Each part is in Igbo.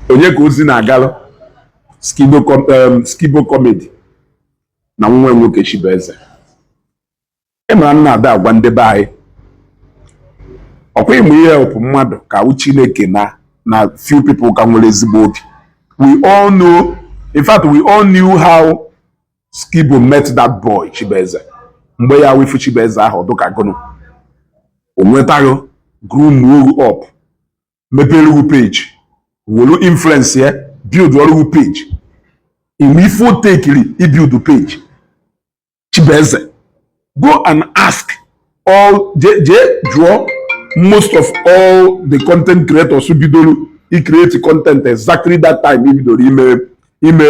Onye ka ozi na-agalụ? Skibo Comedy na nwa nwoke Chibueze. Ị mara nna ada agwa ndị be anyị ọkwa ịmụ ihe help mmadụ ka wụ Chineke na few people ka nwere ezigbo obi. We all know, in fact, we all knew how Skibo met that boy Chibueze. Mgbe ya wifu Chibueze ahụ dụka gụnụ o nwetaghị groom oru up, mepere wu page, welu influence ya build ọrụ page. Ime ife o tekiri ibuild page Chibueze, go and ask all, je jụọ most of all the content creators bidoro i create content exactly that time i bidoro ime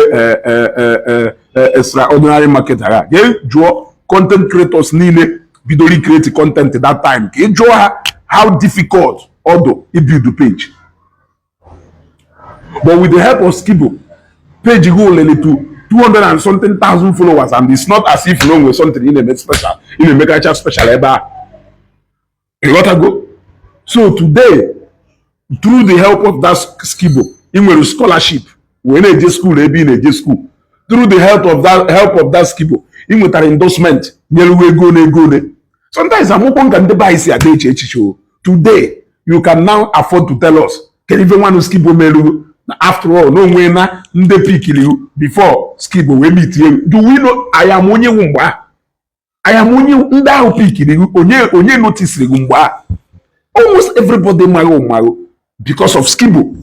extraordinary market ha. Jee jụọ content creators niile bidoro i create content that time ka ị jụọ ha how difficult ọ dụ ibuild page. But with the help of Skibo, page go lele to 200 and something thousand followers, and it's not as if no nwere something ị na-eme special, ị na-emekacha special ebe a. Ịghọtago? So today, through the help of that Skibo, ị nwere scholarship wee na-eje school ebe ị na-eje school. Through the help of that Skibo, ị nwetara endorsement nyere ego na ego ole. Sometimes amụkwọ nka ndị be anyị si ada eche echiche o. Today you can now afford to tell us kedu ife nwanụ Skibo meru na after all na onwe na ndị pikiri before Skibo wee meet you. Do we know I am onye wu mgbe ahụ? I am onye ndị ahụ pikiri onye noticiri gị mgbe ahụ? Almost everybody marụ marụ because of Skibo.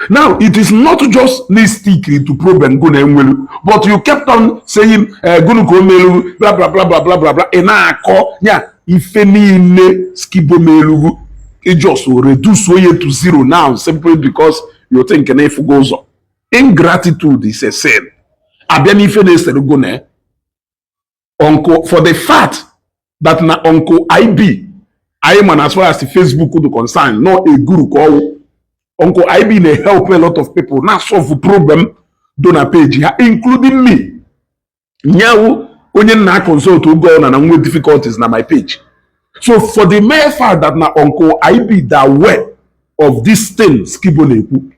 Now it is not just na stick to problem go na enwelu, but you kept on saying gụnụ ka o meelu, bla bla bla bla bla bla bla. Ị na-akọ ya ife niile Skibo meelu, just reduce onye to zero now simply because you think na ịfụgo ụzọ. Ingratitude is a sin. Abịa n'ife na-esere go na uncle, for the fact that na Uncle IB anyị ma na as far as Facebook do concern, no a guru ka ọwụ. Uncle IB na-help a lot of people na solve problem do na page ha, including me. Nyawu onye nna consult oge ọ na nwe difficulties na my page. So for the mere fact that na Uncle IB da aware of this thing Skibo na-ekwu,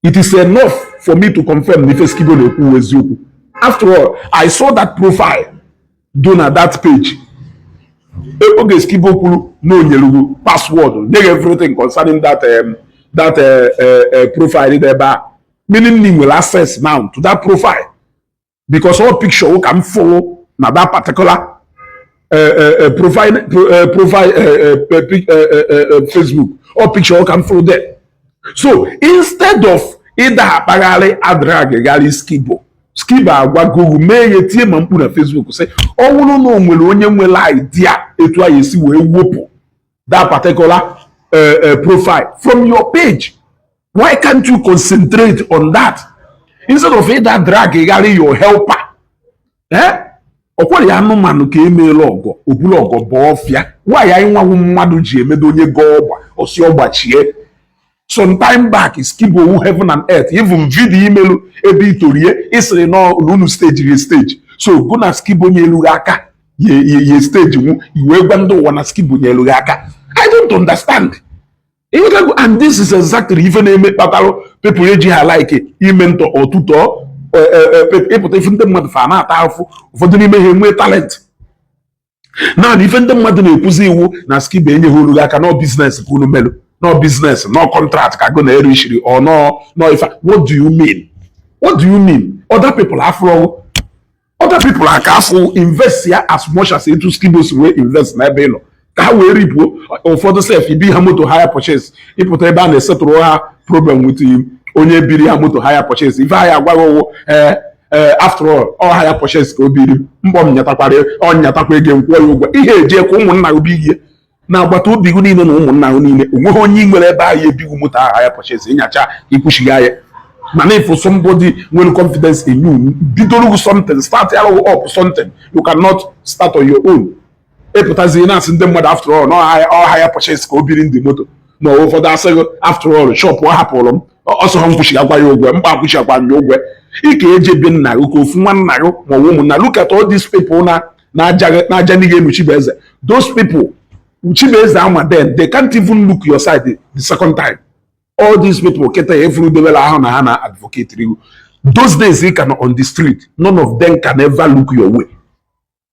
it is enough for me to confirm na ife Skibo na-ekwu wụ eziokwu. After all, I saw that profile do na that page oge Skibo kwuru na o nyere password, nye everything concerning that profile dị ebe a, meaning na ị nwere access now to that profile, because all picture ka m fụrụ na that particular profile, Facebook, all picture ka m fụrụ there. So instead of ịda akpagharị adragịgharị Skibo, Skibo agwagogu mee ya, tie ma mkpu na Facebook sị ọ bụrụ na o nwere onye nwere idea etu anyị esi wee wepụ that particular profile from your page, why can't you concentrate on that instead of ịda drag your helper? Eh, ọkwere ya anụmanụ ka emeela ọgọ obulu ọgọ bụ ọfịa. Nwaanyị anyị nwanwụ mmadụ ji emedo onye gọọ ọgba ọsị ọgbachie. Some time back, Skibo wu heaven and earth. Even video imelu ebe itorie ịsịrị na unu stage rie stage, so go na Skibo nyelu gị aka ye stage nwu iwee gwa ndị ụwa na Skibo nyelu gị aka. I don't understand. Ịghọtago? And this is exactly ife na-eme kpatalụ people eji ha like ime ntọ ọtụtọ ịpụta ife ndị mmadụ fa na-ata afụ. Ụfọdụ n'ime ha enwee talent. Naanị ife ndị mmadụ na-ekwuzi iwu na Skibo enyeghị olu gị aka nọ business ka unu melụ, no business, no contract ka go na erishiri or no no ife. What do you mean? What do you mean? Other people afro, other people aka afọ invest ya as much as etu Skibo si wee invest n'ebe ị nọ ka ha wee ripuo. Ụfọdụ sef ibi ha moto hire purchase, ịpụta ebe a na-esetụrụ ha problem with onye biri ha moto hire purchase, ife ha ya agwaghị ụwụ ee ee, after all, ọ hire purchase ka o biri mkpọ m nyatakwara ọ nyatakwa ego nkwụọ ya ụgwọ ihe eje ka ụmụnna gị ihe na agbata obi gị niile na ụmụnna gị niile. Onweghị onye ị nwere ebe ahụ ebighị moto ahụ hire purchase ịnyacha ikwuchigha ya. Mana if somebody nwere confidence in you bidoro gị something, start ya up something you cannot start on your own, ịpụtazi na-asị ndị mmadụ after all na ọ hire purchase ka o biri ndị moto na ụfọdụ asị gị after all, shop ọ hapụrụ m ọsọ ha nkwụchi agwa ya ụgwọ mkpa akwụchi agwa ya ụgwọ ike eje be nna gị ka ofu nwa nna gị ma ọ bụ ụmụnna. Look at all these people na na-aja n'ihe enu Chibueze. Those people Chibueze ama, then they can't even look your side the second time. All these people kịta efuru debere ahụ na ha na advocate rigo, those days ị ka nọ on the street, none of them can ever look your way.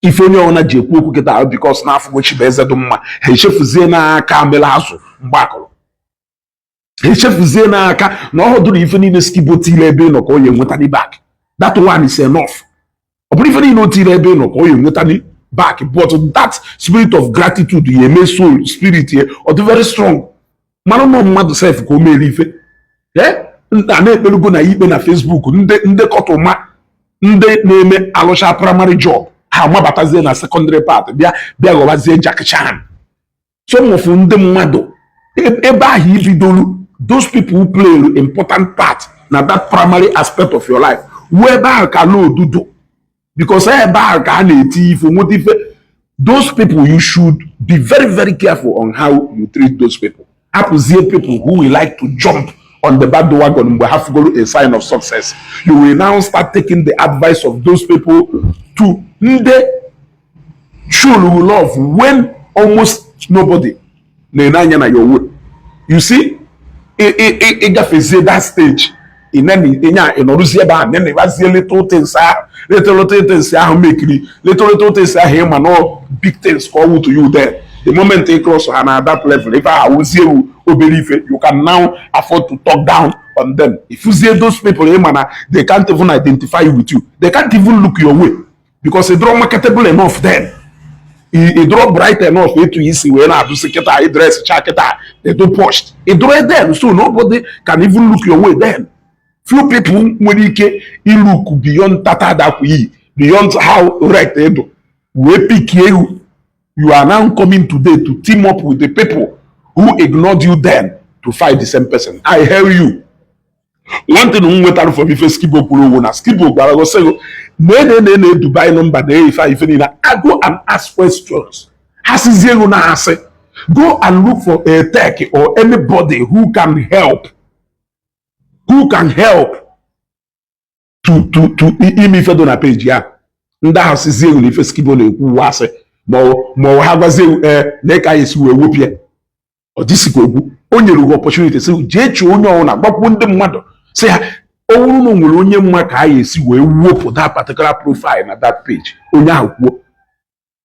Ife onye ọbụla ji ekwu okwu kịta ahụ, because n'afọ Chibueze dị mma, ha echefuzie n'aka mere azụ mgbe akụrụ, ha echefuzie n'aka na ọ dụrụ ife niile Skibo tile ebe ị nọ ka ọ ya enweta back. That one is enough. Ọ bụrụ ife niile o tiri ebe ị nọ ka ọ ya enweta back, but that spirit of gratitude ya eme soul spirit ya ọ dị very strong. Mara nọ mmadụ sef ka o mere ife a na-ekpelugo na ikpe na Facebook. Ndị kọtụma, ndị na-eme alụcha primary job, ha mabatazie na secondary part, bịa bịa ghọbazie Jackie Chan. Some of ndị mmadụ ebe ahụ ibidolu, those people who play important part na that primary aspect of your life, wuo ebe ahụ ka load do, because ebe ahụ ka a na-eti ife nweta ife. Those people, you should be very, very careful on how you treat those people. Hapụzie people who will like to jump on the bandwagon mgbe ha fugoro a sign of success. You will now start taking the advice of those people to ndị show love when almost nobody na-ene anya na your way. You see, ịgafezie that stage, ị nọrụzie ebe ahụ nenebazie little things ahụ, little little things ahụ mekiri, little little things ahụ ịma no big things ka ọ wụ to you then. The moment ị cross ha na that level, ife ahụ awụzie ewu obere ife. You can now afford to talk down on them. Ifuzie those people ịma na they can't even identify with you, they can't even look your way, because ị dịrọ marketable enough then, ị dịrọ bright enough etu isi wee na-adụsị kịta, ị dress cha kịta, edo pushed, ị dịrọ then, so nobody can even look your way then. Few people nwere ike ilook beyond tata dakwa iyi, beyond how right edo wee pick you. You are now coming today to team up with the people who ignored you then to fight the same person. I hear you. One thing m nwetara from ife Skibo kwuru owu na Skibo gwara gị sị na na na Dubai number na ife ife niile. I go and ask questions. Ha sizie ego na asị, go and look for a tech or anybody who can help, who can help to ime ife dị na page ya. Ndị ahụ sizie ego na ife Skibo na-ekwu asị, ma ọ ha gwazie ee na ka anyị esi wee wepụ ya, ọ dịsikwa okwu o nyere gị opportunity sị jee chụọ onye ọbụla, gbakwuo ndị mmadụ sị ha ọ bụrụ na o nwere onye mma ka anyị esi wee wepụ that particular profile na that page, onye ahụ kwuo.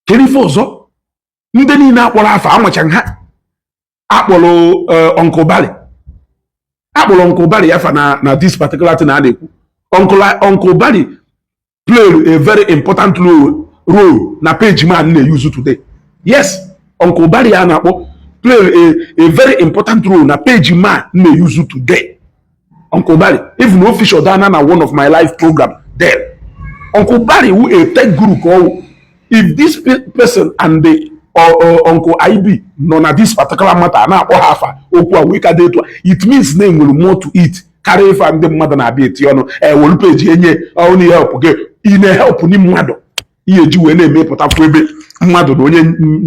Kedu ife ọzọ? Ndị niile akpọrọ afa amachaghị ha akpọrọ Uncle Barry, akpọrọ Uncle Barry afa na this particular thing a na-ekwu. Uncle Barry played a very important role na page man na-use today. Yes, Uncle Barry a na-akpọ play a very important role na page man na-use today. Uncle Barry even official dana na one of my live program there. Uncle Barry who a tech guru ka ọwụ. If this person and the Uncle IB nọ na this particular matter na-akpọ ha afa, okwu a wee ka dị etu a, it means na enwere more to it karịa ife a ndị mmadụ na-abịa eti ọnụ ewelu page enye ọnụ ihe help gị. Ị na-help ndị mmadụ ihe eji wee na-emepụtakwu ebe mmadụ na onye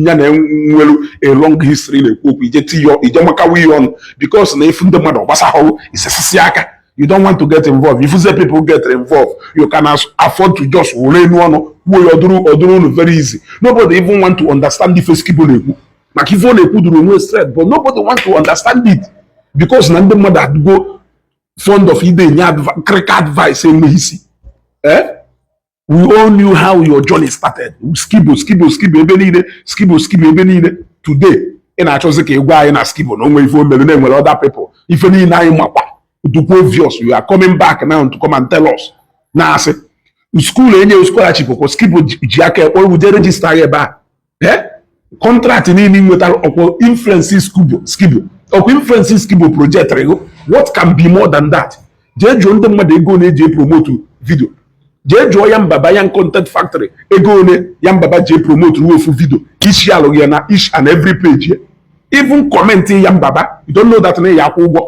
ya na nwere a long history na-ekwu okwu, ije tinye ije makawa ihe ọnụ because na ifu ndị mmadụ gbasahụ isesisi aka. You don't want to get involved. If you say people get involved, you can afford to just were enu ọnụ kwuo ya, ọdụrụ unu very easy. Nobody even want to understand ife Skibo na-ekwu, maka ife ọ na-ekwu duru onwe straight, but nobody want to understand it because na ndị mmadụ adịgo fond of ide enye critical advice enweghị isi. Eh, we all knew how your journey started. Skibo, Skibo, Skibo ebe niile, Skibo, Skibo ebe niile. Today ị na-achọzi ka ị gwa anyị na Skibo na onwe ife o mere na-enwere other people. Ife niile anyị makwa dukwa obvious. You are coming back now to come and tell us na asị school enye scholarship kwa Skibo ji aka ekpọ wuje register ya ebe a. Eh, contract niile ị nwetara, ọkwa influence Skibo? Skibo, ọkwa influence Skibo project ego? What can be more than that? Jee jụọ ndị mmadụ ego na-eji promote video. Jee jụọ ya mbaba ya Content Factory ego one ya mbaba jee promote ruo ofu video isi alụghị ya na each and every page ya. Even comment ya mbaba, you don't know that na ya akwụ ụgwọ.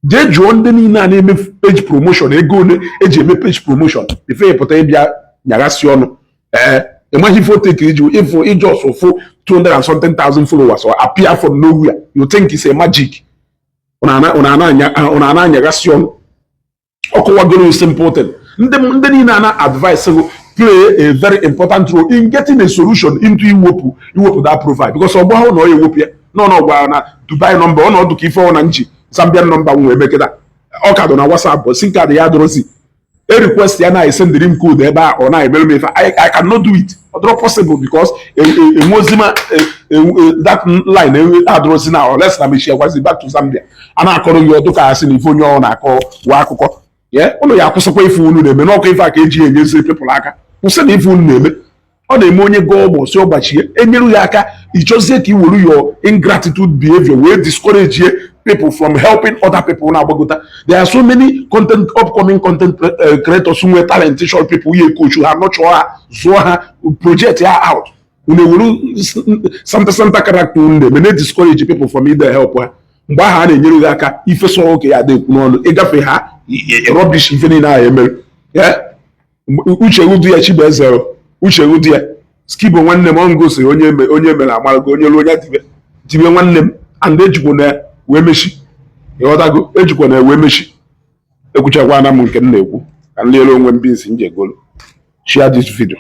Jee jụọ ndị niile a na-eme page promotion ego one eji eme page promotion ife pụta ịbịa nyaghasị ọnụ. Ee, ịmaghị ife oteke iji ịfụ ijos fụ 200 and something thousand followers or appear from nowhere. You think it's a magic. Unu ana anyaghasị ọnụ. Ọkụwagoro simple thing. Ndị niile a na advice go play a very important role in getting a solution into iwepụ that profile, because ọ gbahụ na ọ ewepụ ya nọ na ọgwara na Dubai number ọnọdụ ka ife ọ na nji Zambian number m wee mekịta. Ọ ka dọ na WhatsApp, SIM card ya adọrọzi. E request ya na esendịrị m code ebe a, ọ na-emere m ife. I cannot do it, ọ dịrọ possible, because enwezima that line adọrọzi na unless na mechie gwazi back to Zambia. A na-akọrọ gị ọdụ ka asị na ife onye ọ na-akọ wa akụkọ ye. Ụnụ ya akwụsịkwa ife unu na-eme n'ọkụ. Ife a ka eji enyezi people aka. Kwụsị na ife unu na-eme. Ọ na-eme onye gụọ ụgbọ si ọgbachie enyeru ya aka. Ịchọzie ka i were your ingratitude behavior wee discourage people from helping other people na-agbagota. There are so many content, upcoming content creators nwee talent, short people ihe coach ha, nurture ha, zụọ ha, project ya out. Unu ewere santa santa character unu na-eme na discourage people from ide help ha. Mgbe ahụ a na-enyere gị aka, ife sọ oke ya ada ekwu n'ọnụ ịgafe ha rubbish, ife niile ahụ emere. Uche udu ya, Chibueze, uche udu ya. Skibo nwanne m, ọ ngosi onye onye mere amarago onye ruo onye dibe dibe nwanne m. And ejikwa na wee mechi, ịghọtago? Ejikwa na wee mechi. Ekwuchakwana m nke m na-ekwu ka m liere onwe m beans njegolo. Share this video.